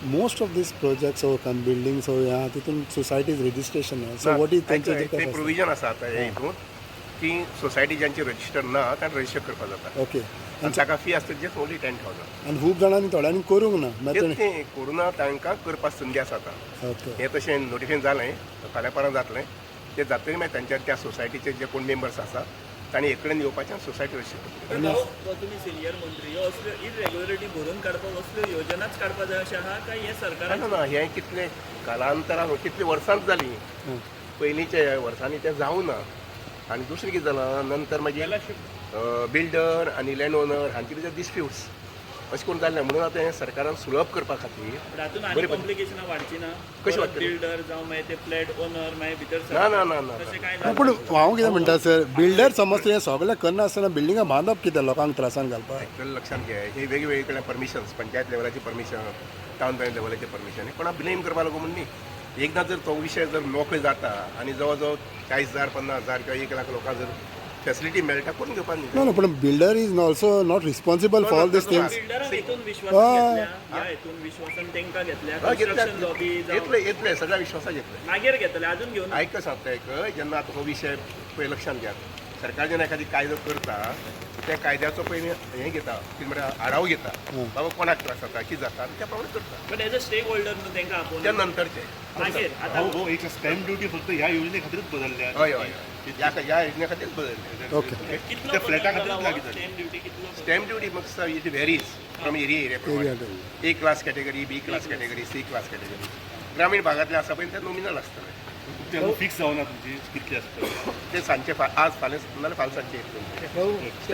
Most of these projects or come buildings or ह्या तितून societies registration so what is तेंचे ते provision आसा आतां हे हितून की सोसायटी ज्यांची रजिस्टर ना तांकां रजिस्टर करपाक जाता. ओके. आनी ताका फी आसता जस्ट ओन्ली 10,000. आनी खूब जाणांनी थोड्यांनी करूंक ना मागीर. तें करुना, तांकां करपाक संदी आसा आतां. ओके. हें तशें नोटिफिकेशन जालें, फाल्यां परां जातलें. तें जातकीर मागीर तांच्या त्या सोसायटीचे जे कोण मेंबर्स आसा तांणी एक कडेन येवपाचें आनी सोसायटी रजिस्टर करपाचें. पण भाऊ, तुमी सिनियर मंत्री, ह्यो असल्यो इरेग्युलरिटी भरून काडपाक असल्यो योजनाच काडपाक जाय अशें आहा काय हें सरकारान? ना ना, हें कितलें कालांतरान कितले वर्सांच जालीं, पयलींच्या वर्सांनी तें जावं ना. आनी दुसरें कितें जालां, नंतर मागीर बिल्डर आनी लँड ओनर हांचे भितर डिस्प्यूट्स अशें करून जालें, म्हणून आतां हें सरकारान सुलभ करपा खातीर. पण हातून आनी बरें. कॉम्प्लिकेशनां वाडची ना? कशी वाडटली? बिल्डर जावं मागीर ते फ्लॅट ओनर मागीर भितर ना ना ना ना. तशें काय ना, पूण हांव कितें म्हणटा सर, बिल्डर समज तुवें सगळें करना आसतना बिल्डिंगां बांदप कितें लोकांक त्रासान घालपाक? एक्चुअली लक्षात घे, हे वेगवेगळे कडेन परमिशन्स, पंचायत लेवलाचे परमिशन, टावन पंचायत लेवलाचे परमिशन, हे कोणाक ब्लेम करपा लागू म्हूण न्ही. एकदां जर तो विशय जर मोकळे जाता आनी जवळ जवळ 40,000, 50,000 किंवा 1 लाख लोकांक जर फेसिलिटी मेळटा, करून घेवपाक न्ही. ना ना, पण builder is also not responsible for all these things. बिल्डरान हितून विश्वासान घेतल्या, ह्या हितून विश्वासान तांकां घेतल्या, हय, घेतल्या. कन्स्ट्रक्शन लॉबी जावं. घेतले घेतले, सगळ्या विश्वासाक घेतले. मागीर घेतले, अजून घेवन आयक, सांगता एक, जेन्ना आतां हो विशय पळय, लक्षांत घेयात, सरकार जेन्ना एखादी कायदो करता, त्या कायद्याचो पयलीं हें घेता, कितें म्हणटा, आढावो घेता, बाबा कोणाक त्रास जाता, कितें जाता, आनी त्या प्रमाणे करता. But as a stakeholder न्हू तांकां आपोवन त्या नंतरचे. मागीर आतां हो हो, एक स्टॅम्प ड्युटी फक्त ह्या योजने खातीरच बदलल्या. हय हय हय, ह्या ह्या योजने खातीर बदलले. ओके. कितलो त्या फ्लॅटा खातीरच लागू जाली. स्टॅम्प ड्युटी कितलो बदल? स्टॅम्प ड्युटी म्हाका it varies from area area Area. A class category, B class category, C class category. ग्रामीण भागातले आसा पळय, ते नॉमिनल आसतले. ते अजून फिक्स जावना तुमची कितली आसता. ते सांजचे आज फाल्यां नाल्यार फाल्यां सांजचे येतले. स्टॅम्प.